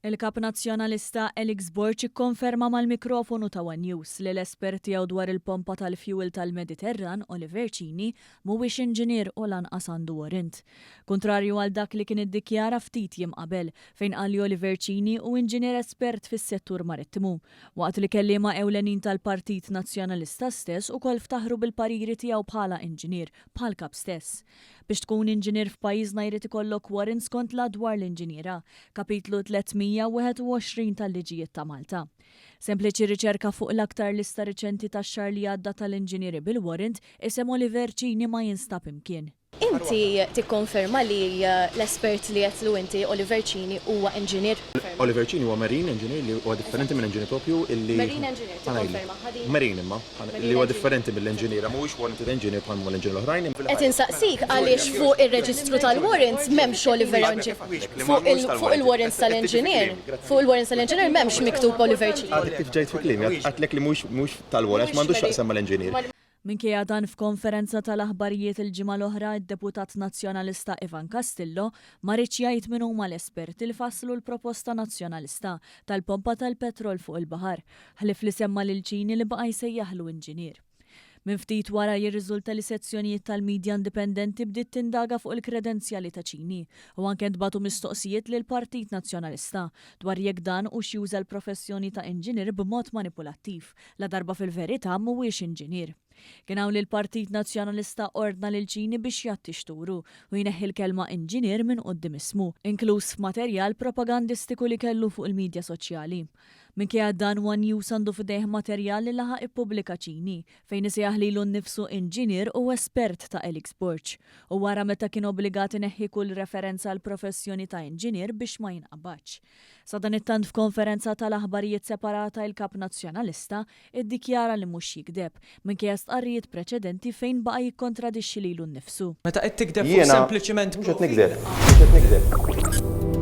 Il-Kap Nazzjonalista Alex Borg ikkonferma mal-mikrofonu ta' one News li l-espert tiegħu dwar il-pompa tal-fjuwil tal-Mediterran, Oliver Cini, mhuwiex inġinier u lanqas għandu warrant. Kuntrarju għal dak li kien iddikjara ftit jiem qabel, fejn qal li Oliver Cini hu inġinier espert fis-settur marittimu. Waqt li kelliema ewlenin tal-Partit Nazzjonalista stess ukoll ftaħru bil-pariri tiegħu bħala inġinier, bħall-Kap stess. Biex tkun inġinier f'pajjiżna jrid ikollok warrant skont l-Att dwar l-Inġiniera, Kapitlu 321 tal-Liġijiet ta' Malta. Sempliċi riċerka fuq l-aktar lista riċenti tax-xahar li għadda tal-inġinieri bil-warrant, isem Oliver Cini ma jinstab imkien. Inti tikkonferma li l-espert li għedtlu inti, Oliver Cini, huwa inġinier? Oliver Cini huwa marine engineer li huwa differenti minn engineer propju illi. Marine engineer, tikkonferma, ħa din? Marine imma. Li huwa differenti mill-inġiniera, mhuwiex warranted engineer bħal m'huma l-inġiniera l-oħrajn. Qed insaqsik għaliex fuq ir-reġistru tal-warrants m'hemmx Oliver Fuq il-warrants tal-engineer, fuq il-warrants tal-engineer m'hemmx miktub Oliver Cini. Għadek kif ġejt fi kliemi, għedtlek li mhuwiex tal-warrant għax m'għandux x'jaqsam mal-engineer. Minkejja dan f'konferenza tal-aħbarijiet il-ġimgħa l-oħra d-Deputat Nazzjonalista Ivan Castillo ma riedx jgħid min huma l-esperti li fasslu l-proposta Nazzjonalista tal-pompa tal-petrol fuq il-baħar ħlief li semma lil Cini li baqa' jsejjaħlu inġinier. Minn ftit wara jirriżulta li sezzjonijiet tal-midja indipendenti bdiet tindaga fuq il-kredenzjali ta' Cini u anke ntbagħtu mistoqsijiet lill-Partit Nazzjonalista dwar jekk dan hux juża l-professjoni ta' inġinier b'mod manipulattiv ladarba fil-verità mhuwiex inġinier. Kien hawn li l-Partit Nazzjonalista ordna lil Cini biex jgħatti xturu u jneħħi l-kelma inġinier minn quddiem ismu, inkluż f'materjal propagandistiku li kellu fuq il-midja soċjali. Minkejja dan one News għandu f'idejh materjal li laħaq ippubblika Cini, fejn isejjaħ lilu nnifsu inġinier u espert ta' Alex Borg, u wara meta kien obbligat ineħħi kull referenza għall-professjoni ta' inġinier biex ma jinqabadx. Sadanittant f'konferenza tal-aħbarijiet separata il-Kap Nazzjonalista iddikjara li mhux jigdeb, minkejja stqarrijiet preċedenti fejn baqa' jikkontradixxi lilu nnifsu. Meta qed tigdeb fuq Jiena sempliċiment mhux qed profil nigdeb, mhux qed nigdeb.